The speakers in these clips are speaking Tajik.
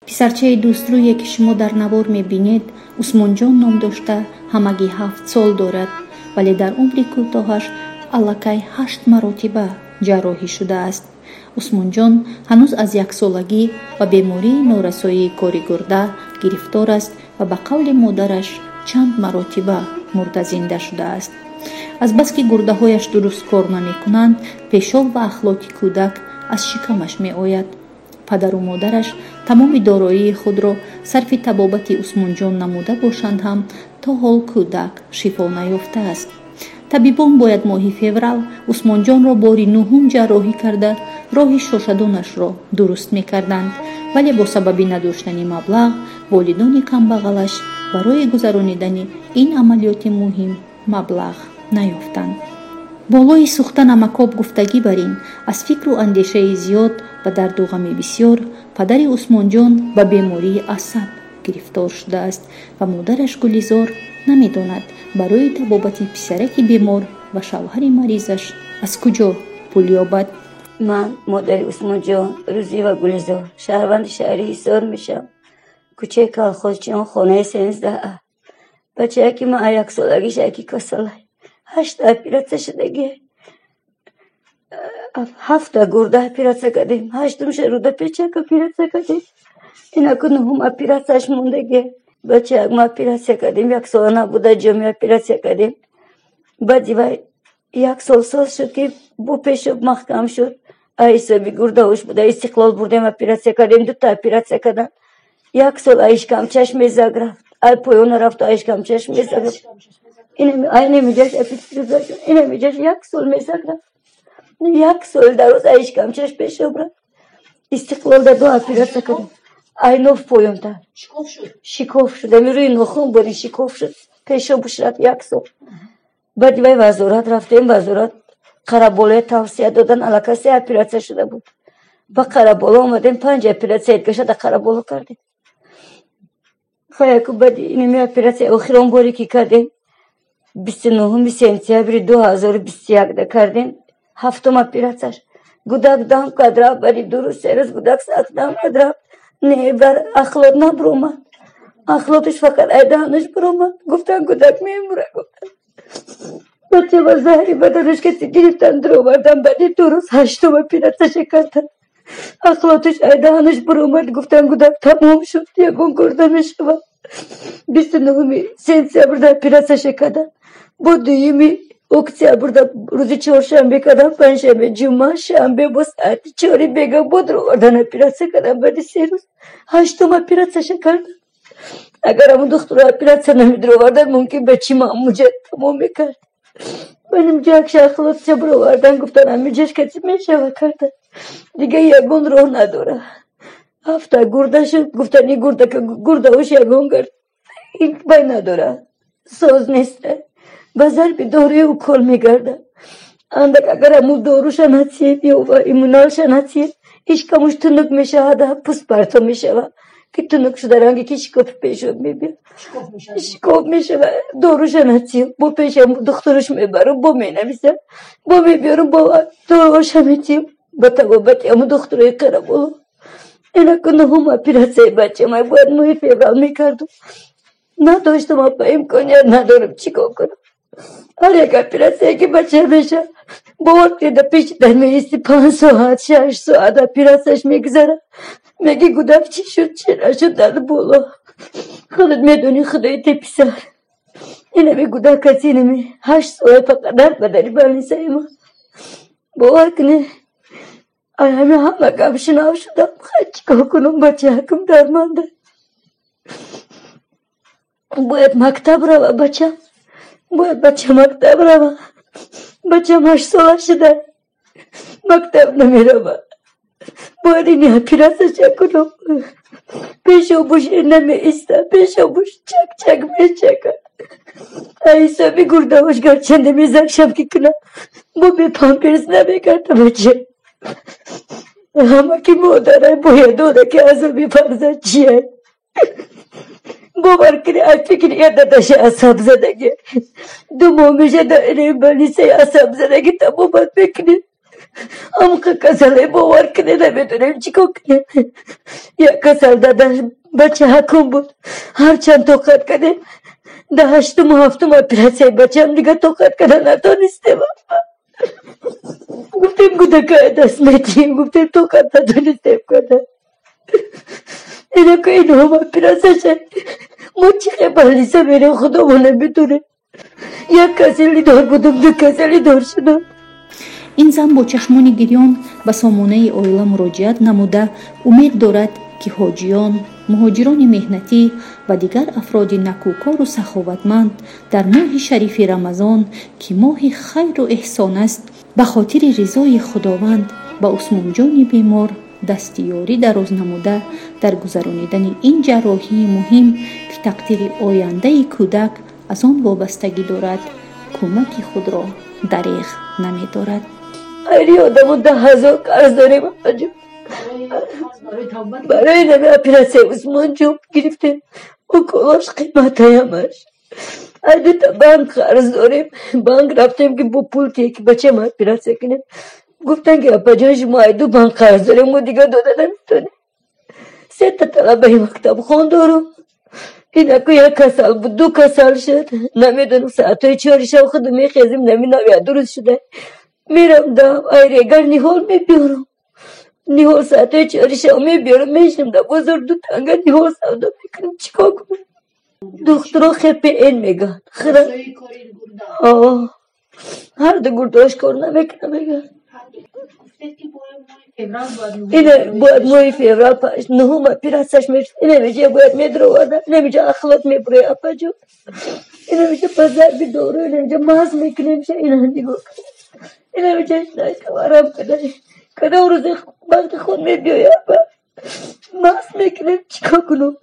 Писарчаи дӯстрӯе, ки шумо дар навор мебинед, Усмонҷон ном дошта, ҳамагӣ 7 сол дорад, вале дар умри кӯтоҳаш аллакай ҳашт маротиба ҷарроҳӣ шудааст. Усмонҷон ҳанӯз аз яксолагӣ ба бемории норасоии кори гурда гирифтор аст ва ба қавли модараш чанд маротиба мурда зинда шудааст. Азбаски гурдаҳояш дуруст кор намекунанд, пешоб ва ахлоти кӯдак аз шикамаш меояд. Падару модараш тамоми дороии худро сарфи табобати Усмонҷон намуда бошанд ҳам, то ҳол кӯдак шифо наёфтааст. Табибон бояд моҳи феврал Усмонҷонро бори нуҳум ҷарроҳӣ карда, роҳи шошадонашро дуруст мекарданд, вале бо сабаби надоштани маблағ волидони камбағалаш барои гузаронидани ин амалиёти муҳим маблағ наёфтанд. Болои сӯхта намакоб гуфтагӣ бар ин, аз фикру андешаи зиёд ва дарду ғами бисёр падари Усмонҷон ба бемории асаб гирифтор шудааст ва модараш Гулизор намедонад, барои табобати писараки бемор ва шавҳари маризаш аз куҷо пул ёбад. Ман модари Усмонҷон, Рӯзиева Гулизор, шаҳрванди шаҳри Ҳисор мешавам, кӯчаи Колхозчиён, хонаи 13. Бачаяки ман яксолагиш яки касалай, ҳашта оператсия шудагӣ, ҳафта гурда оператсия кардем, ҳаштумша рӯда печак оператсия кардем, инаку нуҳум оператсияш мондагӣ. Бачаяк ма оператсия кардем, як сола набуда ҷоми оператсия кардем. Баъди вай як сол соз шуд, ки бо пешоб маҳкам шуд, ҳисоби гурдаҳош буда. Истиқлол бурдем, оператсия кардем, дута оператсия кардам. Як сол ишкамчаш мезак рафт, ай поёна рафту ишкамчаш мезак рафт, инамиҷаш, инамиҷаш як сол мезак рафт, як сол дароз ишкамчаш пешоб рафт. Истиқлолда ду оператсия кардем, айноф поёнтар шикоф шуд, ами рӯи нохун борин шикоф шуд, пешобуш рафт як сол. Баъди вай вазорат рафтем, вазорат Қараболоя тавсия додан, аллакай се оператсия шуда буд. Ба Қараболо омадем, панҷ оператсия гаша да Қараболо кардем. Хаяку баъди инами оператсия охирон боре ки кардем, 29 сентябри 2021-да кардем, ҳафтум оператсияш. Гудак дам кард, рафт. Баъди 2 рӯз, 3 рӯз гудак сахт дам кард, рафт. Не, бар ахлот набуромад, ахлоташ фақат айдаҳанаш буромад. Гуфтан, гудак мемура, гуфтан. Бача ба заҳри баданаш каси гирифтан, дуровардан. Баъди 2 рӯз ҳаштум оператсияша кардан, ахлоташ айдаҳанаш буромад. Гуфтан, гудак тамом шуд, ягон кор намешавад. 29 сентябрда оператсияша кардан, бо 2 октябрда, рӯзи чоршанбе кардам, панҷшанбе, ҷумъа, шанбе, бо саати 4-и бега бо дуровардан, оператсия кардам. Баъди 3 рӯз ҳаштум оператсияша кардам. Агар ҳамун духтуро оператсия намедуровардан, мумкин ба чӣ маъмуҷа тамом мекард. Маним ҷакша ахлотша буровардан, гуфтан, амиҷаш каси мешава карда, дига ягон роҳ надора. Ҳафта гурда шуд, гуфтан, и гурда гурдаош ягон гард бай надора, соз неста, ба зарби доруи укол мегардад андак. Агар ҳамун доруша натием ё иммуналша натием, ишкамуш тунук мешавад, пӯст парто мешавад, ки тунук шуда, ранги ки шикофи пешоб мебиёд, шикоф мешава. Доруша натием, бо пешам духтуруш мебарам, бо менависам, бо мебиёрам, бо доруша метием. Ба табобати ҳамун духтурои Қараболо инаку нуҳум оператсияи бачамай бояд моҳи феврал мекардум. Надоштам, апа, имконият надорам, чӣ кор кунам? Ҳар як оператсия ки бача меша, бовар кунед, пеши дар меисти 5 соат, 6 соат оператсияш мегузарад. Меги, гудак чӣ шуд, чӣ нашуд, дар боло худат медонӣ, худои теписар. Инами гудак аст, инами 8 сола, фақат дар бадани больницаи ма. Бовар кунед, ҳами ҳама гап шинав шудам. Хай, чӣ кор кунам? Бачаакам дарманда, бояд мактаб рава бачам, бояд бача мактаб рава. Бачам 8-сола шуда, мактаб намерава. Бояд ини оператсияша кунам. Пешобуш намеиста, пешобуш чак чак мечака. Ҳисоби гурдаҳош гарчанде мезакшам ки кунам, бо бе памперс намекарда бача. Ҳама ки модарай бояд дона, ки азоби фарзанд чия. Бовар кунед, аз фикри я дадаша асабзадагӣ, 2 моҳ меша дар больницаи асабзадагӣ табобат мекунем. Амқа касале бовар кунед, намедонем чӣ кор кунем. Як касал дада бача ҳакум буд. Ҳарчанд тоқат кардем. Дар ҳаштуму ҳафтум оператсияи бачаам дига тоқат карда натонистем. Гуфтем кӯдакая даст медиҳем, гуфтем тоқат натонистем карда. Инака инҳом оператсия шад. Мо чӣ хел больница мерем, худомо намедонем. Як касали дор будум, ду касали дор шудам. Ин зан бо чашмони гирён ба сомонаи оила муроҷиат намуда, умед дорад, ки ҳоҷиён, муҳоҷирони меҳнатӣ ва дигар афроди накӯкору саховатманд дар моҳи шарифи Рамазон, ки моҳи хайру эҳсон аст, ба хотири ризои Худованд ба Усмонҷони бемор дасти ёрӣ дароз намуда, дар гузаронидани ин ҷарроҳии муҳим, ки тақдири ояндаи кӯдак аз он вобастагӣ дорад, кӯмаки худро дареғ намедорад. Айри одамо 10 000 қарз дорем, апаҷон. Барои нами оператсияи Усмонҷон гирифтем. Уколош қиматаямаш. Ай дута банк қарз дорем. Банк рафтем, ки бо пул тие, ки бачаам оператсия кунем. Гуфтан, ки апаҷон, шумо ай ду банк қарз дорем, мо дига дода наметонем. Сета талабаи мактабхон дорум. Инаку як касал буд, ду касал шуд. Намедонам, соатҳои 4 шав худу мехезем, нами навяду рӯз шуда. Мерам дам, ай Регар ниҳол мебиёрам. Ниҳол соатҳои 4 шав мебиёрам, мешинам дар бозор, ду танга ниҳол савдо мекунам. Чӣ кор кунам? Духтуро ХПН мегӯянд. Ҳарду гурдаош кор намекунам, мегӯянд. Ина бояд моҳи феврал нуҳум оператсияш мешуд. Инамиҷа бояд медроварда. Инамиҷа ахлот мебурояд, апаҷон. Инамиҷа ба зарби дору, инамиҷа маз мекунем ша, ина нигоҳ кунед. Инамиҷа варам када. Кадом рӯзе вақти худ мебиёяд, апа. Маз мекунем, чӣ кор кунам?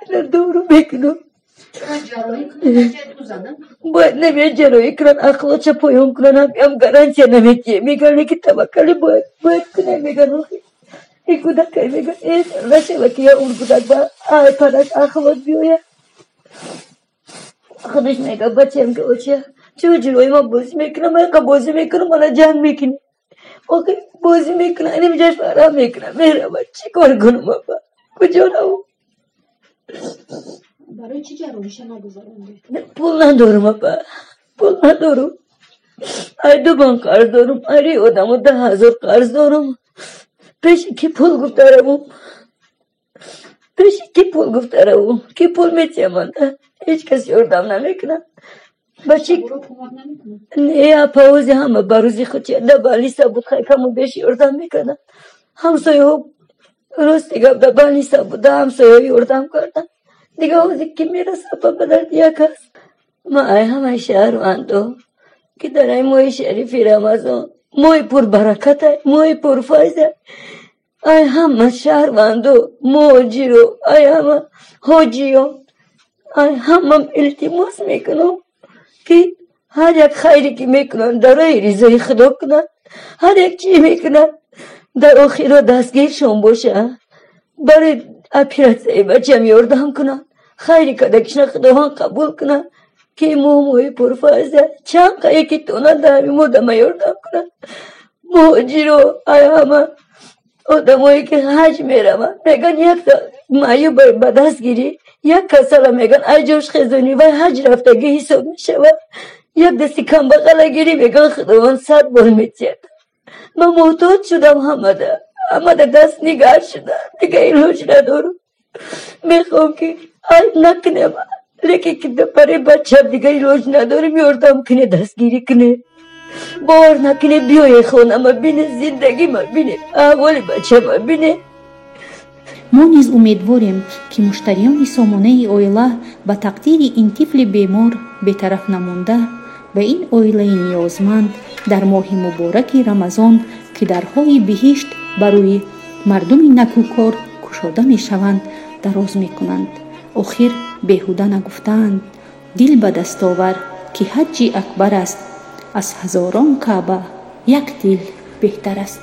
Ина дору мекунам. Бояд намеяд ҷарроҳӣ кунанд, ахлотша поён кунанд, ҳам гарантия наметиҳем. Мегӯянд, леки таваккалӣ бояд кунем, мегӯянд, охи. Ин кӯдакай, мегӯянд, э нашава, ки я умр кӯдак ба ай падаш ахлот биёяд. Худаш мегӯяд, бачаам, ки оча, чаро ҷилои ман бозӣ мекунам, ман бозӣ мекунам, мана ҷанг мекунӣ. Охи бозӣ мекунам, инамиҷаш фарам мекунам, меравад. Чӣ кор кунам, апа? Куҷо равам? Барои чӣ ҷарроҳиша нагузарондед? Пул надорам, апа, пул надорам. Ай ду банк қарз дорам, айри одамо 10 000 қарз дорам. Пеши ки пул гуфта равам? Пеши ки пул гуфта равам? Ки пул метиҳам манда? Ҳеҷ кас ёрдам намекунад. Ба чӣ? Не, апа, ози ҳама ба рӯзи худ да больница буд, хай каму беш ёрдам мекарданд. Ҳамсояҳо, рости гап, да больница буда, ҳамсояҳо ёрдам карданд. Дига ҳозир ки мераса, апа, ба дарди як аст. Ман ай ҳамаи шаҳрвандо, ки дар ай моҳи шарифи Рамазон, моҳи пурбаракатай, моҳи пурфайзай, ай ҳама шаҳрвандо, муҳоҷиро, ай ҳама ҳоҷиён, ай ҳамам илтимос мекунам, ки ҳар як хайре ки мекунанд, дар роҳи ризои Худо кунанд. Ҳар як чӣ мекунанд, дар охиро дастгиршон бошад. Барои оператсияи бачам ёрдам кунанд. Хайри кардагишна Худованд қабул кунад, ки моҳ моҳи пурфайза, чанд қае ки тонанд, дар ҳамин моҳ дама ёрдам кунанд. Муҳоҷиро, ай ҳама одамое ки ҳаҷ мераванд, мегӯянд, як маъюб ба даст гирӣ, як касала, мегӯянд, ай ҷош хезонӣ, вай ҳаҷ рафтагӣ ҳисоб мешавад. Як дасти камбағала гирӣ, мегӯянд, Худованд 100 бор метиҳад. Ман муҳтоҷ шудам, ҳамада ҳамада даст нигаҳ шудам, дига илоҷ надорам. Мехоҳам, ки айб накунем, лекин ки барои бачам дига илоҷ надорем, ёрдам куне, дастгирӣ куне. Бовар накуне, биёе хонама бине, зиндагима бине, аҳволи бачама бине. Мо низ умедворем, ки муштариёни сомонаи оила ба тақдири ин тифли бемор бетараф намонда, ба ин оилаи ниёзманд дар моҳи мубораки Рамазон, ки дарҳои биҳишт ба рӯи мардуми накӯкор кушода мешаванд, дароз мекунанд. Охир беҳуда нагуфтаанд: дил ба дастовар, ки ҳаҷҷи акбар аст, аз ҳазорон Каъба як дил беҳтар аст.